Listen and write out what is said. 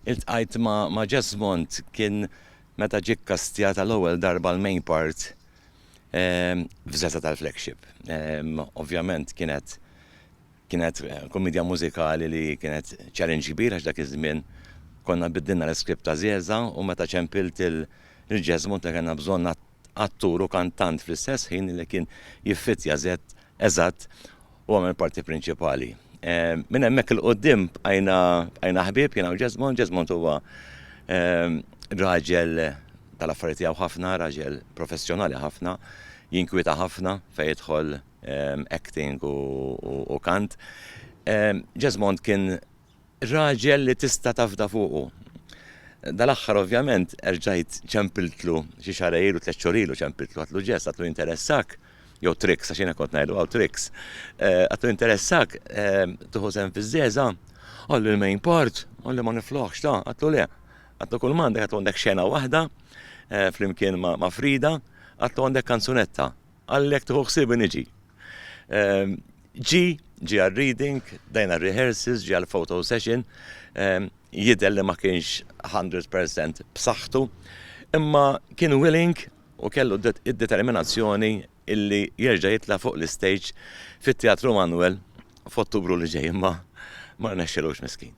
iltqajt ma' Jesmond kien meta ġie kkastjat għall-ewwel darba l-main part f'Żeża tal-Flagship. Ovvjament kienet kienet kummiedja mużikali li kienet challenge kbir għax dak iż-żmien konna biddilna l-iskript ta' Żeża u meta ċempilt lil Jesmond li kellna bżonn attur u kantant fl-istess ħin li kien jiffittja eżatt u għamel parti prinċipali. Minn hemmhekk 'il quddiem bqajna bqajna ħbieb jiena u Jesmond. Jesmond huwa raġel tal-affarijiet tiegħu ħafna, raġel professjonali ħafna, jinkwieta ħafna fejn jidħol acting u kant. Jesmond kien raġel li tista' tafda fuqu. Dal-aħħar ovvjament erġajt ċempiltlu xi xahar ilu, 3 xhur ilu ċempiltlu għedtlu Jes, għedtlu jinteressak jew Trix għax jiena kont ngħidlu hawn Trix. Għedtlu jinteressak tieħu sehem fiż-żeża? Qalli l-main part, qalli ma niflaħx ta, għedtlu le. Għedtlu kull m'għandek, għedtlu għandek xena waħda flimkien ma' Frida, għedtlu għandek kanzunetta. Qalli jekk tieħu ħsiebi niġi. Ġie, ġie għar-reading, bdejna r-rehearsals, ġie għall-photo session, jidher li ma kienx 100% b'saħħtu, imma kien willing u kellu d-determinazzjoni illi jerġa' jitla' fuq l-istage fit-Teatru Manuel f'Ottubru li ġej, imma ma rnexxilux miskin.